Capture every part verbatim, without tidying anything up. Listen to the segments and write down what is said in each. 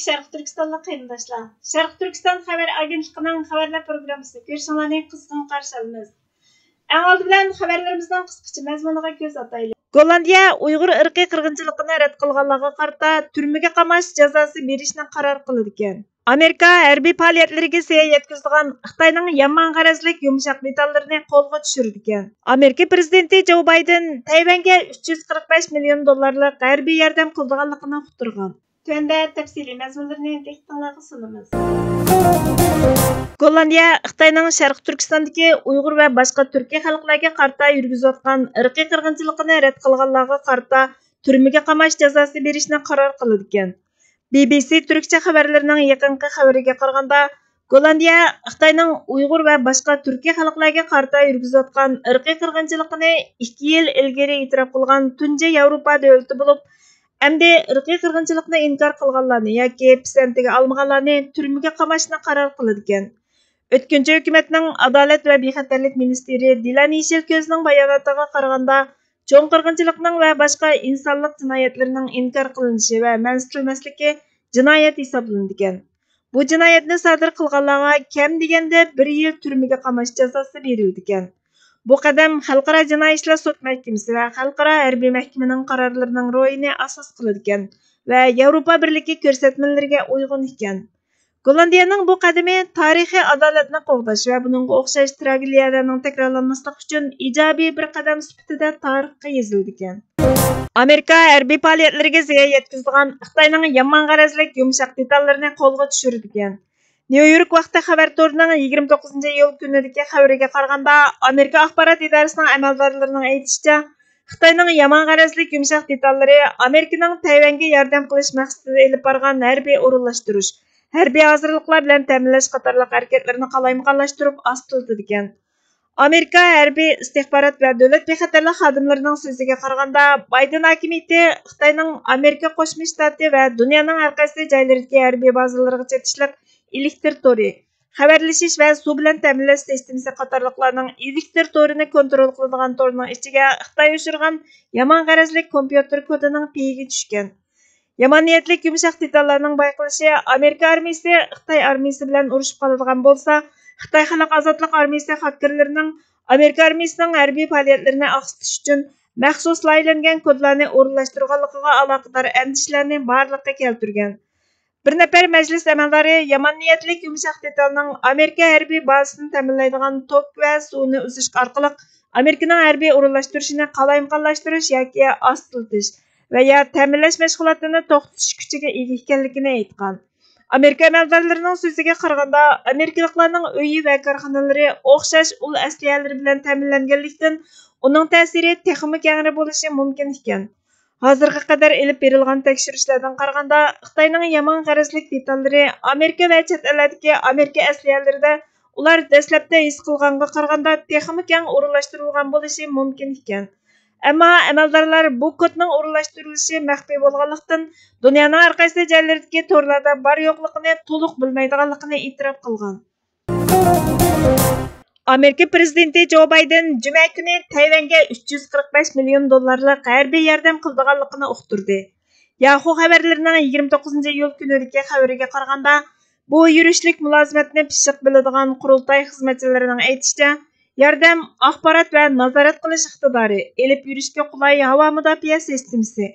شەرقىي تۈركىستانلىق قېرىنداشلار، شەرقىي تۈركىستان خەۋەر ئاگېنتلىقىنىڭ خەۋەرلەر پروگراممىسىنى كۆرۈشۈڭلارنى قىزغىن قارشى ئالىمىز. ئەڭ ئالدى بىلەن خەۋەرلىرىمىزنىڭ قىسقىچە مەزمۇنىغا كۆز ئاتايلى. گوللاندىيە ئۇيغۇر ئىرقىي قىرغىنچىلىقىنى رەت قىلغانلارغا قارىتا تۈرمىگە قاماش جازاسى بېرىشنى قارار قىلىدىكەن. ئامېرىكا ھەربىي پائالىيەتلىرىگە زىيان يەتكۈزىدىغان خىتاينىڭ يامان غەرەزلىك يۇمشاق دېتاللىرىنى قولغا چۈشۈرىدىكەن. ئامېرىكا پىرېزىدېنتى جو بايدېن تەيۋەنگە ئۈچ يۈز قىرىق بەش مىليون دوللارلىق ھەربىي ياردەم قىلىدىغانلىقىنى ئۇقتۇرغان. تۆۋەندە تەپسىلىي مەزمۇنلىرىنى دىققىتىڭلارغا سۇنىمىز. گوللاندىيە خىتاينىڭ شەرقىي تۈركىستاندىكى ئۇيغۇر ۋە باشقا تۈركىي خەلقلەرگە قارىتا يۈرگۈزۈۋاتقان ئىرقىي قىرغىنچىلىقىنى رەت قىلغانلارغا قارىتا تۈرمىگە قاماش جازاسى بېرىشنى قارار قىلىدىكەن. بى بى سى تۈركچە خەۋەرلىرىنىڭ يېقىنقى خەۋىرىگە قارىغاندا، گوللاندىيە خىتاينىڭ ئۇيغۇر ۋە باشقا تۈركىي خەلقلەرگە قارىتا يۈرگۈزۈۋاتقان ئىرقىي قىرغىنچىلىقىنى ئىككى يىل ئىلگىرى ئېتىراپ قىلغان تۇنجى ياۋروپا دۆلىتى بولۇپ، ئەمدى ئىرقىي قىرغىنچىلىقنى ئىنكار قىلغانلارنى ياكى پىسەنتىگە ئالمىغانلارنى تۈرمىگە قاماشنى قارار قىلىدىكەن. ئۆتكۈنچى ھۆكۈمەتنىڭ ئادالەت ۋە بىخەتەرلىك مىنىستىرى دىلان يېشىل كۆزىنىڭ باياناتىغا قارىغاندا، چوڭ قىرغىنچىلىقنىڭ ۋە باشقا ئىنسانلىق جىنايەتلىرىنىڭ ئىنكار قىلىنىشى ۋە مەنسۇخ قىلىنماسلىقى جىنايەت ھېسابلىنىدىكەن. بۇ جىنايەتنى سادىر قىلغانلارغا كەم دېگەندە بىر يىل تۈرمىگە قاماش جازاسى بېرىلىدىكەن. بۇ قەدەم خەلقئارا جىنايى ئىشلار سوت مەھكىمىسى ۋە خەلقئارا ھەربىي مەھكىمىنىڭ قارارلىرىنىڭ روھىنى ئاساس قىلىدىكەن ۋە ياۋروپا بىرلىكى كۆرسەتمىلىرىگە ئۇيغۇن ئىكەن. گوللاندىيەنىڭ بۇ قەدىمى تارىخىي ئادالەتنى قوغداش ۋە بۇنىڭغا ئوخشاش تراگېدىيەلەرنىڭ تەكرارلانماسلىقى ئۈچۈن ئىجابىي بىر قەدەم سۈپىتىدە تارىخقا يېزىلىدىكەن. ئامېرىكا ھەربىي پائالىيەتلىرىگە زىيان يەتكۈزىدىغان خىتاينىڭ يامان غەرەزلىك يۇمشاق دېتاللىرىنى قولغا چۈشۈرىدىكەن. نيۇ يورك ۋاقتى خەۋەر تورىنىڭ يىگىرمە توققۇزىنچى ئىيۇل كۈنىدىكى خەۋىرىگە قارىغاندا، ئامېرىكا ئاخبارات ئىدارىسىنىڭ ئەمەلدارلىرىنىڭ ئېيتىشىچە، خىتاينىڭ يامان غەرەزلىك يۇمشاق دېتاللىرى ئامېرىكىنىڭ تەيۋەنگە ياردەم قىلىش مەقسىتىدە ئېلىپ بارغان ھەربىي ئورۇنلاشتۇرۇش، ھەربىي ھازىرلىقلار بىلەن تەمىنلەش قاتارلىق ھەرىكەتلىرىنى قالايمىقانلاشتۇرۇپ ئاستىلىتىدىكەن. ئامېرىكا ھەربىي ئىستىخبارات ۋە دۆلەت بىخەتەرلىك خادىملىرىنىڭ سۆزىگە قارىغاندا، بايدېن ھاكىمىيىتى خىتاينىڭ ئامېرىكا قوشما شتاتى ۋە دۇنيانىڭ ھەر قايسى جايلىرىدىكى ھەربىي بازىلىرىغا چېتىشلىق ئېلېكتىر تورى، خەۋەرلىشىش ۋە سۇ بىلەن تەمىنلەش سىستېمىسى قاتارلىقلارنىڭ ئېلېكتىر تورىنى كونترول قىلىدىغان تورنىڭ ئىچىگە خىتاي ئۇچۇرغان يامان غەرەزلىك كومپيۇتېر كودىنىڭ پېيىگە چۈشكەن. يامان نىيەتلىك يۇمشاق دېتاللارنىڭ بايقىلىشى، ئامېرىكا ئارمىيىسى خىتاي ئارمىيىسى بىلەن ئۇرۇشۇپ قالىدىغان بولسا، خىتاي خەلق ئازادلىق ئارمىيىسى خاككېرلىرىنىڭ ئامېرىكا ئارمىيىسىنىڭ ھەربىي پائالىيەتلىرىنى ئاقسىتىش ئۈچۈن مەخسۇس لايىھەلەنگەن كودلارنى ئورۇنلاشتۇرغانلىقىغا ئالاقىدار ئەندىشىلەرنى بارلىققا كەلتۈرگەن. بىر نەپەر مەجلىس ئەمەلدارى يامان نىيەتلىك يۇمشاق دېتالنىڭ ئامېرىكا ھەربىي بازىسىنى تەمىنلەيدىغان توك ۋە سۇنى ئۈزۈش ئارقىلىق ئامېرىكىنىڭ ھەربىي ئورۇنلاشتۇرۇشىنى قالايمىقانلاشتۇرۇش ياكى ئاستىلىتىش ۋە يا تەمىنلەش مەشغۇلاتىنى توختىتىش كۈچىگە ئىگە ئىكەنلىكىنى ئېيتقان. ئامېرىكا ئەمەلدارلىرىنىڭ سۆزىگە قارىغاندا، ئامېرىكىلىقلارنىڭ ئۆيى ۋە كارخانىلىرى ئوخشاش ئۇل ئەسلىھەلىرى بىلەن تەمىنلەنگەنلىكتىن، ئۇنىڭ تەسىرى تېخىمۇ كەڭرى بولۇشى مۇمكىن ئىكەن. ھازىرغا قەدەر ئېلىپ بېرىلغان تەكشۈرۈشلەردىن قارىغاندا، خىتاينىڭ يامان غەرەزلىك دېتاللىرى ئامېرىكا ۋە چەت ئەللەردىكى ئامېرىكا ئەسلىھەلىرىدە ئۇلار دەسلەپتە ھېس قىلغانغا قارىغاندا تېخىمۇ كەڭ ئورۇنلاشتۇرۇلغان بولۇشى مۇمكىن ئىكەن. ئەمما ئەمەلدارلار بۇ كودنىڭ ئورۇنلاشتۇرۇلۇشى مەخپىي بولغانلىقتىن، دۇنيانىڭ ھەر قايسى جايلىرىدىكى تورلاردا بار يوقلۇقىنى تولۇق بىلمەيدىغانلىقىنى ئېتىراپ قىلغان. ئامېرىكا پىرېزىدېنتى جو بايدېن جۈمە كۈنى تەيۋەنگە ئۈچ يۈز قىرىق بەش مىليون دوللارلىق ھەربىي ياردەم قىلىدىغانلىقىنى ئۇقتۇردى. ياخۇ خەۋەرلىرىنىڭ يىگىرمە توققۇزىنچى ئىيۇل كۈنىدىكى خەۋىرىگە قارىغاندا، بۇ يۈرۈشلۈك مۇلازىمەتنى پىششىق بىلىدىغان قۇرۇلتاي خىزمەتچىلىرىنىڭ ئېيتىشىچە، ياردەم ئاخبارات ۋە نازارەت قىلىش ئىقتىدارى، ئېلىپ يۈرۈشكە قولاي ھاۋا مۇداپىئە سىستېمىسى،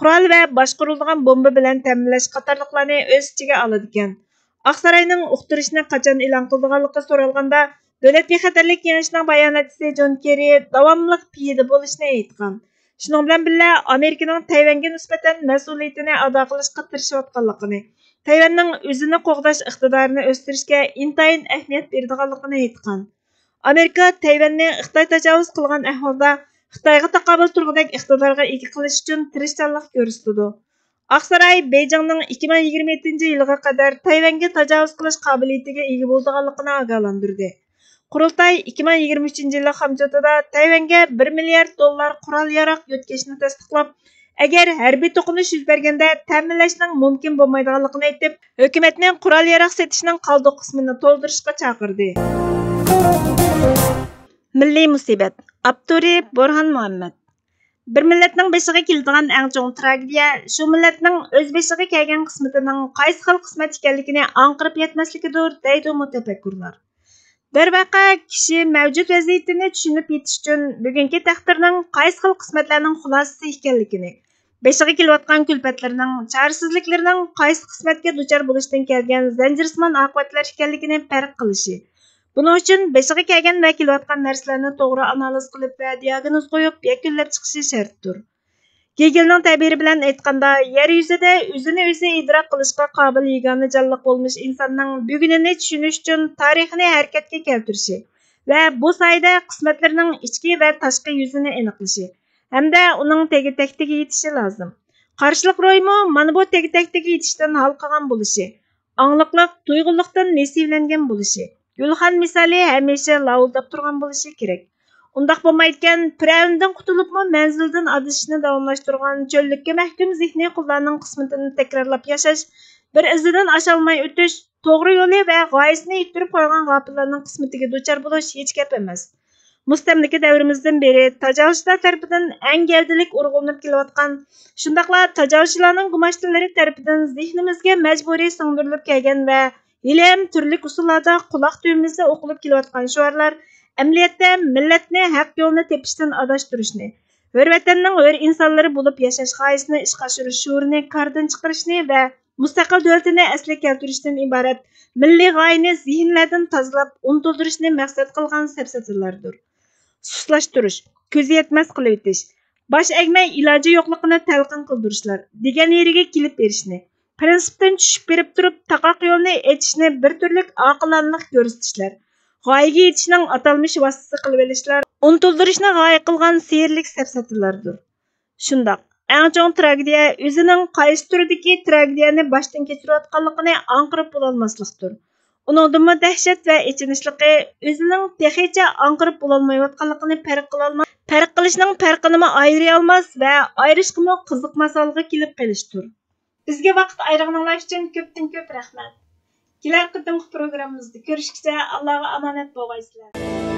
قورال ۋە باشقۇرۇلىدىغان بومبا بىلەن تەمىنلەش قاتارلىقلارنى ئۆز ئىچىگە ئالىدىكەن. ئاقساراينىڭ ئۇقتۇرۇشنى قاچان ئېلان قىلىدىغانلىقى سورالغاندا، دۆلەت بىخەتەرلىك كېڭىشىنىڭ باياناتچىسى جون كېررى داۋاملىق پىيادە بولۇشنى ئېيتقان. شۇنىڭ بىلەن بىللە، ئامېرىكىنىڭ تەيۋەنگە نىسبەتەن مەسئۇلىيىتىنى ئادا قىلىشقا تىرىشىۋاتقانلىقىنى، تەيۋەننىڭ ئۆزىنى قوغداش ئىقتىدارىنى ئۆستۈرۈشكە ئىنتايىن ئەھمىيەت بېرىدىغانلىقىنى ئېيتقان. ئامېرىكا تەيۋەننى خىتاي تاجاۋۇز قىلغان ئەھۋالدا خىتايغا تاقابىل تۇرغۇدەك ئىقتىدارغا ئىگە قىلىش ئۈچۈن تىرىشچانلىق كۆرسىتىدۇ. ئاقساراي بېيجىڭنىڭ ئىككى مىڭ يىگىرمە يەتتىنچى يىلىغا قەدەر تەيۋەنگە تاجاۋۇز قىلىش قابىلىيىتىگە ئىگە بولىدىغانلىقىنى ئاگاھلاندۇردى. قۇرۇلتاي ئىككى مىڭ يىگىرمە ئۈچىنچى يىلى خامچوتىدا تەيۋەنگە بىر مىليارد دوللار قورال ياراغ يۆتكەشنى تەستىقلاپ، ئەگەر ھەربىي توقۇنۇش يۈز بەرگەندە تەمىنلەشنىڭ مۇمكىن بولمايدىغانلىقىنى ئېيتىپ، ھۆكۈمەتنى قورال ياراغ سېتىشنىڭ قالدۇق قىسمىنى تولدۇرۇشقا چاقىردى. مىللىي مۇسىبەت. ئاپتورى بورھان مۇھەممەد. بىر مىللەتنىڭ بېشىغا كېلىدىغان ئەڭ چوڭ تراگېدىيە شۇ مىللەتنىڭ ئۆز بېشىغا كەلگەن قىسمىتىنىڭ قايسى خىل قىسمەت ئىكەنلىكىنى ئاڭقىرىپ يەتمەسلىكىدۇر، دەيدۇ مۇتەپەككۇرلار. دەرۋەقە، كىشى مەۋجۇت ۋەزىيىتىنى چۈشىنىپ يېتىش ئۈچۈن بۈگۈنكى تەقدىرنىڭ قايسى خىل قىسمەتلەرنىڭ خۇلاسىسى ئىكەنلىكىنى، بېشىغا كېلىۋاتقان كۈلپەتلىرىنىڭ، چارىسىزلىكلىرىنىڭ قايسى قىسمەتكە دۇچار بولۇشتىن كەلگەن زەنجىرسىمان ئاقىۋەتلەر ئىكەنلىكىنى پەرق قىلىشى، بۇنىڭ ئۈچۈن بېشىغا كەلگەن ۋە كېلىۋاتقان نەرسىلەرنى توغرا ئانالىز قىلىپ ۋە دىئاگنوز قويۇپ يەكۈنلەپ چىقىشى شەرتتۇر. گېگېلنىڭ تەبىرى بىلەن ئېيتقاندا، يەر يۈزىدە ئۆزىنى ئۆزى ئىدراك قىلىشقا قابىل يېگانە جانلىق بولمىش ئىنساننىڭ بۈگۈنىنى چۈشىنىش ئۈچۈن تارىخنى ھەرىكەتكە كەلتۈرۈشى ۋە بۇ سايىدە قىسمەتلىرىنىڭ ئىچكى ۋە تاشقى يۈزىنى ئېنىقلىشى ھەمدە ئۇنىڭ تېگى-تەكتىگە يېتىشى لازىم. قارشىلىق روھىمۇ مانا بۇ تېگى-تەكتىگە يېتىشتىن ھالقىغان بولۇشى، ئاڭلىقلىق، تۇيغۇلۇقتىن نېسىۋىلەنگەن بولۇشى، گۈلخان مىسالى ھەمىشە لاۋۇلداپ تۇرغان بولۇشى كېرەك. ئۇنداق بولمايدىكەن، پىرئەۋندىن قۇتۇلۇپمۇ مەنزىلدىن ئادىشىشنى داۋاملاشتۇرغان چۆللۈككە مەھكۇم زېھنىي قۇللارنىڭ قىسمىتىنى تەكرارلاپ ياشاش، بىر ئىزىدىن ئاشالماي ئۆتۈش، توغرا يولى ۋە غايىسىنى يىتتۈرۈپ قويغان غاپىللارنىڭ قىسمىتىگە دۇچار بولۇش ھېچ گەپ ئەمەس. مۇستەملىكە دەۋرىمىزدىن بېرى تاجاۋۇزچىلار تەرىپىدىن ئەڭ گەۋدىلىك ئۇرغۇلىنىپ كېلىۋاتقان، شۇنداقلا تاجاۋۇزچىلارنىڭ گۇماشتىلىرى تەرىپىدىن زېھنىمىزگە مەجبۇرىي سىڭدۈرۈلۈپ كەلگەن ۋە ھېلىھەم تۈرلۈك ئۇسۇللاردا قۇلاق تۈۋىمىزدە ئوقۇلۇپ كېلىۋاتقان شوئارلار ئەمەلىيەتتە مىللەتنى ھەق يولنى تېپىشتىن ئاداشتۇرۇشنى، ھۆر ۋەتەننىڭ ھۆر ئىنسانلىرى بولۇپ ياشاش غايىسىنى ئىشقا ئاشۇرۇش شورىنى كاردىن چىقىرىشنى ۋە مۇستەقىل دۆلىتىنى ئەسلىگە كەلتۈرۈشتىن ئىبارەت مىللىي غايىنى زېھىنلەردىن تازىلاپ ئۇنتۇلدۇرۇشنى مەقسەت قىلغان سەپسەتىلەردۇر. سۇسلاشتۇرۇش، كۆزى يەتمەس قىلىۋېتىش، باش ئەگمەي ئىلاجى يوقلۇقىنى تەلقىن قىلدۇرۇشلار، دېگەن يېرىگە كېلىپ بېرىشنى، پىرىنسىپتىن چۈشۈپ بېرىپ تۇرۇپ تاقاق يولنى ئېچىشنى بىر تۈرلۈك ئاقىلانىلىق كۆرسىتىشلەر، غايىگە يېتىشنىڭ ئاتالمىش ۋاسىتىسى قىلىۋېلىشلار ئۇنتۇلدۇرۇشنى غايە قىلغان سېھىرلىك سەپسەتىلەردۇر. شۇنداق، ئەڭ چوڭ تراگېدىيە ئۆزىنىڭ قايسى تۈردىكى تراگېدىيەنى باشتىن كەچۈرۈۋاتقانلىقىنى ئاڭقىرىپ بولالماسلىقتۇر. ئۇنىڭدىنمۇ دەھشەت ۋە ئېچىنىشلىقى ئۆزىنىڭ تېخىچە ئاڭقىرىپ بولالمايۋاتقانلىقىنى پەرق قىلالماس، پەرق قىلىشنىڭ پەرقىنىمۇ ئايرىيالماس ۋە ئايرىشقىمۇ قىزىقماس ھالغا كېلىپ قېلىشتۇر. بىزگە ۋاقىت ئايرىغىنىڭلار ئۈچۈن كۆپتىن كۆپ رەھمەت. كېلەر قېتىمقى پروگراممىمىزدا كۆرۈشكىچە ئاللاغا ئامانەت بولغايسىلەر.